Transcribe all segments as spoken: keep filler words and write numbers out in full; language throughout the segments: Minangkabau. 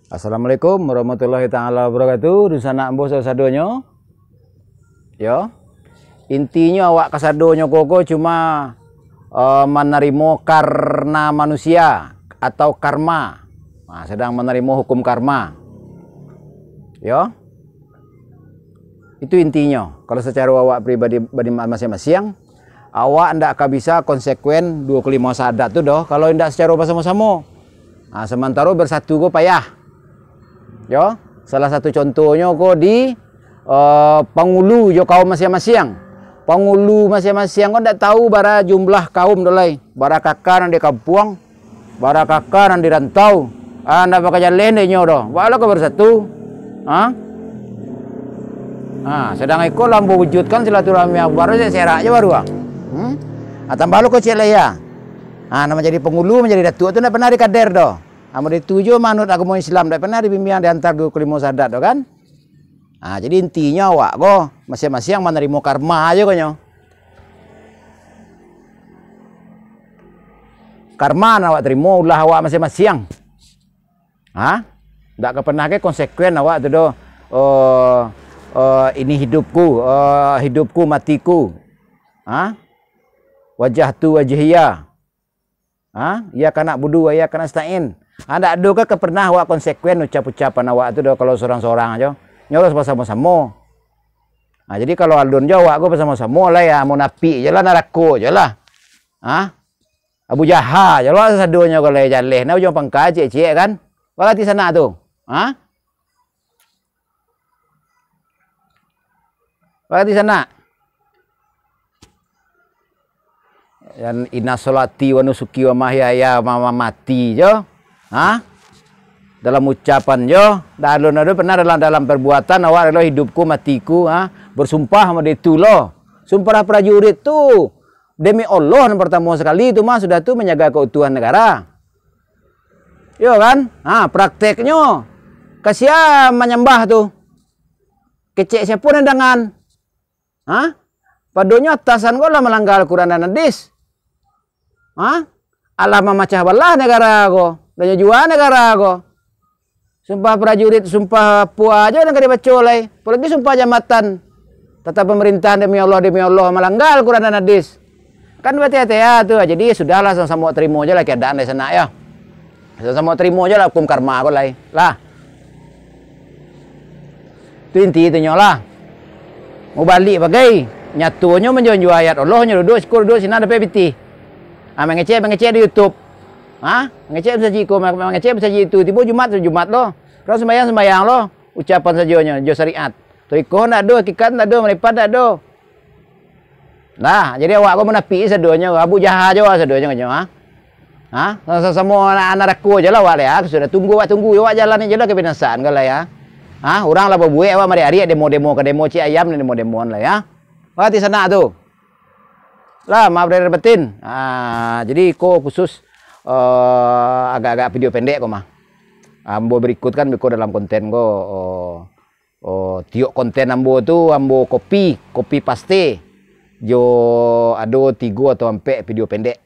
Assalamualaikum warahmatullahi taala wabarakatuh. Dunsanak ambo sadonyo. Yo. Intinyo awak kasadonyo ko, ko cuma, eh, manarimo karna manusia atau karma. Nah, sadang manarimo hukum karma. Yo. Itu intinyo. Kalau sacaro awak pribadi, pribadi masiang-masiang, awak ndak ka bisa konsekuen duo kalimo sahadat tu doh, kalau indak sacaro basamo-samo. Nah, samantaro bersatu ko payah. Yo, salah satu contohnyo ko di, eh, pangulu jo kaum masiang-masiang. Pangulu masiang-masiang ko ndak tahu bara jumlah kaum tu lai. Bara kaka nan di kampuang, bara kaka nan di rantau. Ah, ndak bakajaleh dek inyo doh. Baa lo ka bersatu? Ha? Ha, sadang iko lah ambo wujudkan silaturahmi ambo baru, se-, serak je baru ah. Hmm? Ah, tambah lo kocek lai ya. Ha, nan manjadi pangulu, manjadi datuak tu ndak pernah dikader doh. Amun itu jo manut agamo Islam, ndak pernah dibimbing diantar duo kalimo sahadat tu kan. Ha, jadi intinyo awak ko, masiang-masiang manarimo karma ajo ko nyo. Karma nan awak tarimo, ulah awak masiang-masiang. Ha? Ndak ka pernah ke konsekuen awak tu doh, eh, eh, ini hidupku, eh, hidupku matiku. Ha? Wajah tu wajah iya. Ha? Iya kana budu, iya kana stain. Ha, ndak ado ke, ke pernah awak konsekuen ucap-ucapan awak tu doh kalau sorang-sorang ajo. Nyo harus basamo-samo. Ha, jadi kalau alun jo awak ko basamo-samo lah ya, munafik je lah, narako je lah. Ha? Abu Jaha je lah sadonyo ko lai jaleh. Nah, ujuang pangka ciek-ciek kan. Barati sanak tu. Ha? Barati sanak. Yan inna sholati wa nusuki wa mahyaya ma-, ma-, mati jo. Ha? Dalam ucapan jo, dak alun ado pernah dalam, dalam perbuatan awak adalah hidupku matiku, ha? Bersumpah mode itu lo. Sumpah prajurit tu demi Allah nan pertamo sakali tu mah, sudah tu manjaga keutuhan negara. Iyo kan? Ha, prakteknyo, ka sia manyambah tu? Kecek siapo nan dangan? Ha? Padonyo atasan ko lah malanggar Al-Quran dan Hadis. Ha? Alah mamacah balah negara ko, dan jua negara ko. Sumpah prajurit, sumpah apo ajo nan ka dibaco lai. Apolagi sumpah jambatan. Tata pamerintahan demi Allah, demi Allah, malanggar Al-Quran dan Hadis. Kan batia-tia tu, jadi sudahlah, samo-samo tarimo je lah keadaan dari sanak yo. Samo-samo tarimo je lah hukum karma ko lai. Lah. Tu inti tu nyo lah. Mubalik bagai. Nyatonyo manjua-jua ayat Allah, nyo duduk siko, duduk sinan dapek pitih. Ha, mangecek, mangecek di YouTube. Ha? Mangecek masajik ko, ma-, mangecek masajik itu. Tibo Jumat, Jumat lo. Urang sumbayang, sumbayang lo. Ucapan sajonyo, jo syariat. Torikoh ndak ado, hakikat ndak ado, maripat ndak ado. Nah, jadi awak ko munafik sadonyo, Abu Jaha jo sadonyo kanyo, ha? Ha? Sa-, samo anak, anak narako je lah awak lai, ha? Sudah tunggu awak tunggu, awak jalani je lah kabinasaan ko lai, ha? Ha? Urang lah babuek awak mariak-ariak, demo-demo ka demo, cik ayam ni demo-demoan lai, ha? Wah, ti sanak tu. Lah, maaf lahir batin. Ha, jadi ko khusus, eh, agak-agak video pendek ko mah. Ambo berikut kan beko dalam konten ko, oh, Oh, tiok konten ambo tu, ambo copy, copy paste. Jo ado tigo atau ampek video pendek.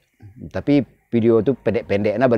Tapi video tu pendek-pendek, nah,